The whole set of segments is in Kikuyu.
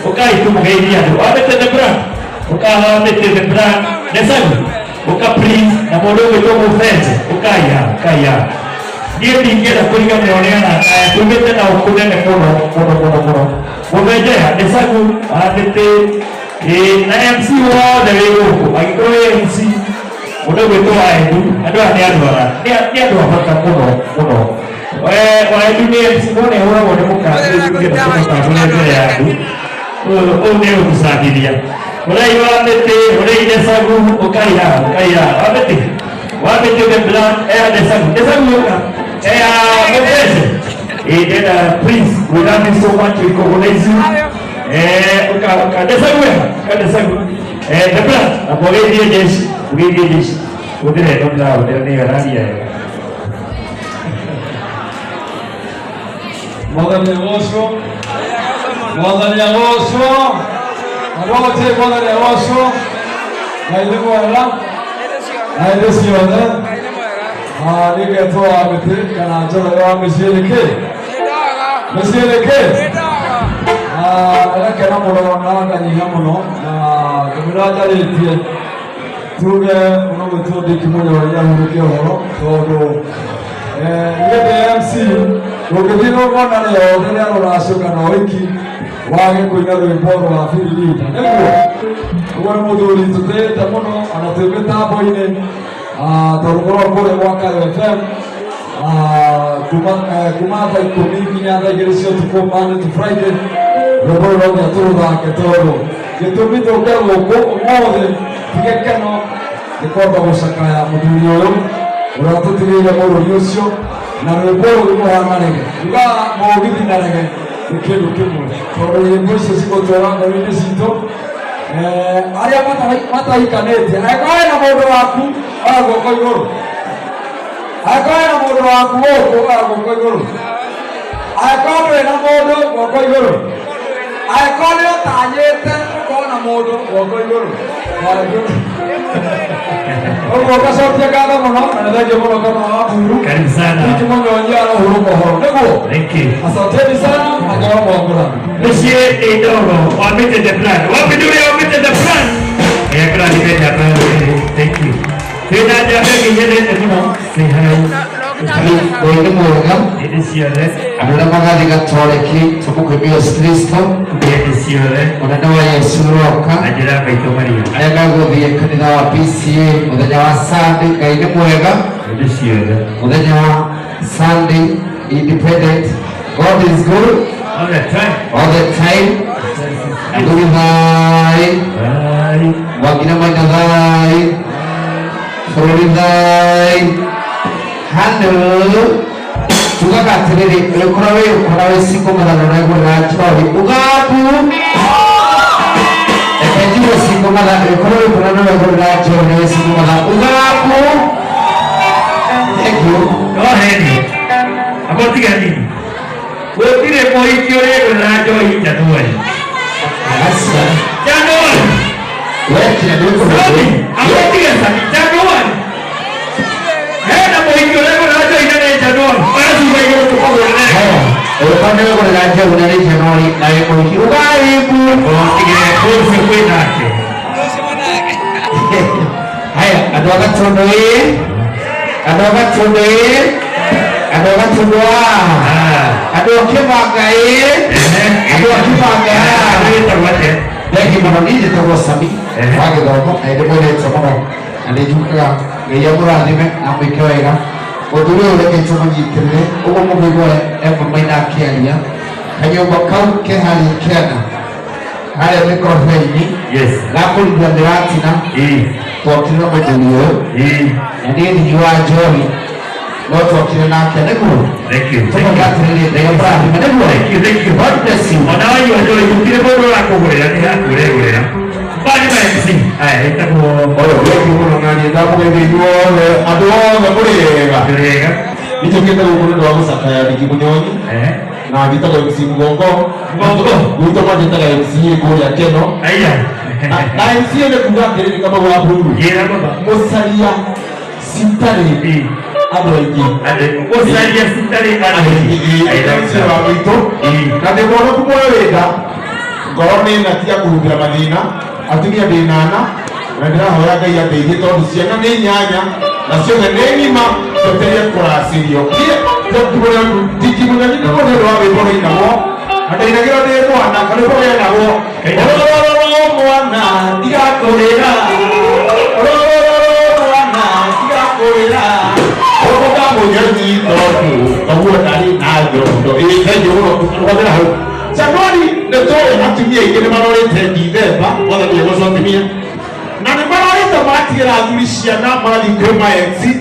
Ũkai tũmũgeithie andũ. Wamĩte the brand. Ũka wamĩte the brand. Desagu. Ũka please na mũndũ ũgwĩtwo Mũbete. Ũkai haha, ũkai haha. Niĩ ndingĩenda kũriganĩrwo nĩ arata aya tumĩte nao kũnene mũno mũno mũno mũno. Mũbenjeha, Desagu, wamĩte ĩĩ na MC wothe wĩ gũkũ. Angĩkorwo wĩ MC mũndũ ũgwĩtwo Waendu, andũ aya nĩ andũ ara nĩ andũ a bata mũno mũno. Waendu nĩ MC no nĩ ahũragwo nĩ mũkambĩ ndingĩenda kũmũtambũra mbere ya andũ. Ũyũ nĩ ũgũcambithia. Ũrei wa mĩtĩ, ũrei Desagu, ũkai haha, ũkai haha. Wa mĩtĩ, wa mĩtĩ the black, eya Desagu, Desagu ũka, eya Mũbece. Ĩĩ ndĩrenda please, we love you so much, we recognize you. Ũka, ũka, Desagu eha, ũka Desagu. The black, na mũgeithie jeshi, mũgeithie jeshi. Hũthĩra ĩno ndĩrahũthĩra nĩyo ĩraria wega. Mwathani agocwo, Mwathani agocwo, andũ agũtirĩ Mwathani agocwo, Ngai nĩ mwega na hĩndĩ ciothe. Niĩ ngetwo wa mĩtĩ kana njoroge wa mĩciĩ nĩ kĩ? Mĩciĩ nĩ kĩ? Ndagakena mũno na nganyiha mũno na ngĩmwĩra njarĩtie tuge mũno gwĩtwo Dick Mũnyori ahurũke ũhoro tondũ niĩ ndĩ MC ũngĩthiĩ igongona rĩothe rĩa rũracio kana ũhiki wage kũina rwĩmbo rwa biririta nĩguo ũguo nĩ mũthuri tũtĩĩte mũno ona twĩ mĩtambo-inĩ tondũ korwo kũrĩa gwa Kayo FM kuma thaa 10 nginya thaa 2 cia ũtukũ, Monday to Friday, rwĩmbo rũrũ no nginya tũrũthake tondũ gĩtũmi tũke gũkũ ũmũthĩ ti gĩkeno nĩ kwamba gũcakaya mũthuri ũyũ ũrĩa tũtigĩire bũrũri ũcio na rwĩmbo rũu rũhana rege ugaga mũgithi na rege nĩ kĩndũ kĩmwe tondũ nyĩmbo icio cigũtwara ngoro-inĩ citũ. Arĩa matahikanĩtie, angĩkorwo hena mũndũ waku, oya guoko igũrũ. Angĩkorwo hena mũndũ waku gũkũ, oya guoko igũrũ. Angĩkorwo ndũrĩ na mũndũ, guoko igũrũ. Angĩkorwo nĩ ũtanyĩte gũkorwo na mũndũ, guoko igũrũ. Ũguo ngacokia ngatho mũno na nĩ thengiũ mũno kama wa Mburu. Karibu sana. Tiki Mũnyonyi arohurũka ũhoro nĩguo. Thank you. Asanteni sana na Ngai amwamũrane. Mĩciĩ ĩ ndogo, wamĩte the plan. Wapindulia wamĩte the plan. Kũrathime njamba ĩyo. Thank you. Twĩna njamba ĩngĩ nyendete mũno. Say hi. Ngai nĩ mwega. Hĩndĩ ciothe. Andũ arĩa magathiĩ gatoreki tũmũkũimia Yesu Kristo. Hĩndĩ ciothe. Mũnene wa Yesu ũroka. Na njĩra ya maitũ Maria. Arĩa megũthiĩ kanitha wa PCA mũthenya wa Sunday, Ngai nĩ mwega. Hĩndĩ ciothe. Mũthenya wa Sunday independent, God is good. All the time. All the time. Andũ thai. Bye. Mwakina maina thai. Bũrũri thai. Hano tugaga atĩrĩrĩ, ũrĩkorwo wĩ ũkora wĩ single mother na ũregũrĩra njohi ugambu. Reke njuge single mother, ũrĩkorwo wĩ ũkora na ũregũrĩra njohi na wĩ single mother, ugambu. Thank you. No heni. Abo tiga nini. Gũtirĩ mũhiki ũrĩgũrĩra njohi Januari. Aca. Januari. Wekire nĩ ũkũhũthĩ. Sami, abo tiga Sami, Januari. Hena mũhiki ũregũrĩra njohi na nĩ Januari. Oya cuba igũrũ tũkũgũrĩre. Ũrĩkorwo nĩ ũregũrĩra njohi na nĩ Januari na wĩ mũhiki, ugambu. Tigire rũciũ kwĩ nake. Haya, andũ a Gatũndũ ĩ, andũ a Gatũndũ ĩ, andũ a Gatũndũ a, andũ a Kĩbanga ĩ, andũ a Kĩbanga a. Wĩtagwo atĩa? Thengi mũno, niĩ njĩtagwo Sami wa Gĩthomo na nĩndĩmwendete mũno na nĩnjugaga Ngai amũrathime na amwĩke wega. Mũthuri ũyũ reke tũmũnyitĩrĩre ũguo mũkũigua Emma Maina akĩaria kanyũmba kau ke harĩa kĩanda harĩa mĩkorobia-inĩ gakũrigwo mĩratina twokire na mũthuri ũyũ na niĩ ndinyuaga njohi no twokire nake nĩguo Thank you. tũkauga atĩrĩrĩ, Ngai amũrathime nĩguo. Thank you, thank you. God bless you. Ona wanyua njohi gũtirĩ mũndũ ũrakũgũrĩra nĩ yaku ũregũrĩra. Bani ma MC. Aya, ĩtagwo Oyo thengiũ mũno na niĩ ndamũgeithia inyuothe andũ othe mũrĩ ega. Tũrĩ ega. Nĩnjũkĩte gũkũ nĩ ũndũ wa gũcakaya Ndiki Mũnyonyi na njĩtagwo MC Mũgongo. Mũgongo. Gwitũ manjĩtaga MCA kũrĩa Keno. Aya. Na MCA nĩ kuga atĩrĩrĩ Kamau wa Mburu. Njĩra baba. Mũcaria citarĩ andũ aingĩ. Ngoro nĩ na tiga kũhumbĩra mathĩna. Atumia ndĩ nana na ndĩrahoya Ngai andeithie tondũ ciana nĩ inyanya na ciothe nĩ ng'ima twetereire kũracĩrio. Niĩ ndingĩmũnyoni nĩ ũndũ wa rwĩmbo rũinagwo na ndainagĩrwo ndĩ mwana karwĩmbo genagwo rorororo mwana tiga kũrĩra, rorororo mwana tiga kũrĩra, ũkũga mũnyonyi tondũ kaguo ndarĩ na njondo. Ĩĩ thengiũ mũno rũgamĩra hau. Januari nĩ tũĩ atumia aingĩ nĩ marorĩte Dithemba, mwathani agocwo atumia na nĩ marorĩte magatigĩra athuri ciana magathiĩ kwĩ maexi,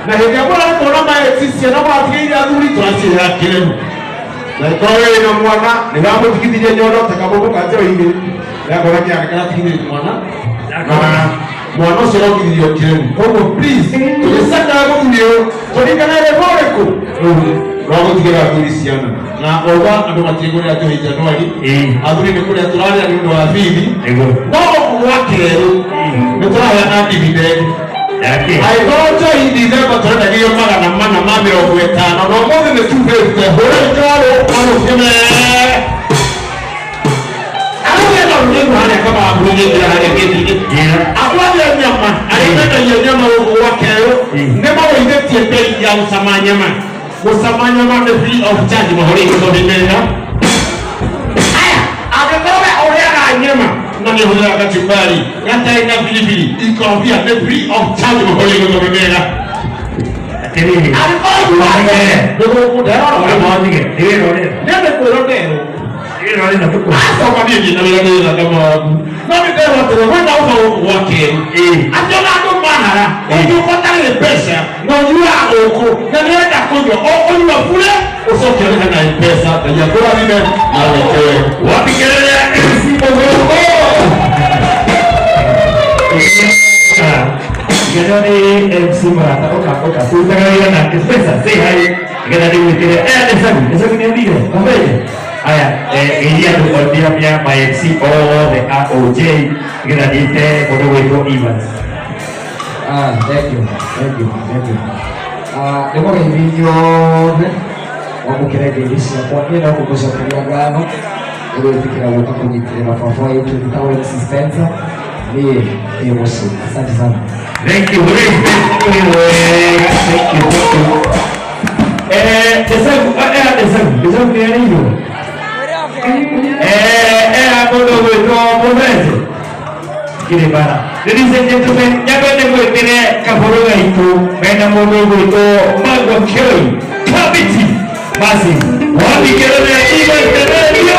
na hĩndĩ ĩrĩa mũrarĩtwo na maexi ciana mũratigĩire athuri tũraciĩra kĩremu. Na ĩkorwo wĩna mwana nĩ wamũtigithirie nyondo ta kamũkũ ka njohi-inĩ yakona kĩana karatigithĩrio mwana na mwana ũcio arongithirio kĩremu. Koguo please tũgĩcakaga mũthuri ũyũ tũringana rwĩmbo rũrĩkũ rũu rwa gũtigĩra athuri ciana na wauga andũ matirĩ kũrĩa njohi Januari, athuri nĩ kũrĩa tũrarĩa nĩ ũndũ wa bithi. No gũkũ gwa kerĩ nĩ tũraheana dividend. Angĩkorwo njohi Dithemba tũrendagĩrio 450 na ũmũthĩ nĩ 250. Hũra ikarũ arũkĩme arũge na rũrĩmu harĩa kamambũrũgĩnjĩra harĩa gĩthi-inĩ andũ arĩa nyama arĩa mendagia nyama gũkũ gwa kerũ nĩ magũithĩtie bei ya gũcama nyama. Gũcama nyama nĩ free of charge mahũrĩ tondũ mega. Aya, angĩkorwo we ũrĩaga nyama na nĩ ũhũthĩraga kachumbari gatarĩ na biribiri ikorobia nĩ free of charge mahũrĩ tondũ mega. Atĩrĩrĩ. Angĩkorwo nĩgũkũ nderora. Ũrĩa nĩwĩrorera. Nĩndĩkwĩrwo nderwo. Nĩwĩrorera tũkũ. Acoka niĩ ndĩ na wĩra nĩ kama waku no nĩ nderwo atĩrĩ wenda ũka gũkũ gwa kerĩ atĩ ona andũ mahara ũngĩũka ũtarĩ mbeca na ũnyuaga gũkũ na nĩũrenda kũnyua ũkũnyua bure ũcoke ũrĩhe na mbeca. Ngai akũrathime na wĩke wega. Wapi kelele ya MC Mũgũrũ? Ngeno nĩ MC Mũrata, ũka ũka tũrutaga wĩra nake. Spencer, say hi nĩgetha ndĩgwĩkĩre. Desagu Desagu nĩ athire Kambeje. Aya, geithia andũ on behalf ya my MC othe a OJ nĩgetha ndĩte mũndũ gwĩtwo Evans. Ah, thank you, thank you, thank you. Ah, nĩ mũgeithie inyuothe wamũkĩre ngeithi ciakwa. Niĩ no kũmũcokeria ngatho nĩ gwĩtĩkĩra gũka kũnyitĩrĩra baba witũ wĩtagwo MC Spencer. Niĩ ndĩ mũciĩ. Asante sana. Thank you. Wega. Thank you, thank you. Desagu, Desagu, Desagu nĩ arĩirwo. Mũndũ gwĩtwo Mũthece. Kirĩ bara. Ladies and gentlemen, nyambe ndĩmwĩtĩre kabũrũ gaitũ mena mũndũ gwĩtwo Magwa Kioi Kamiti. Basi, wapi kelele ya Ivan Kanerio?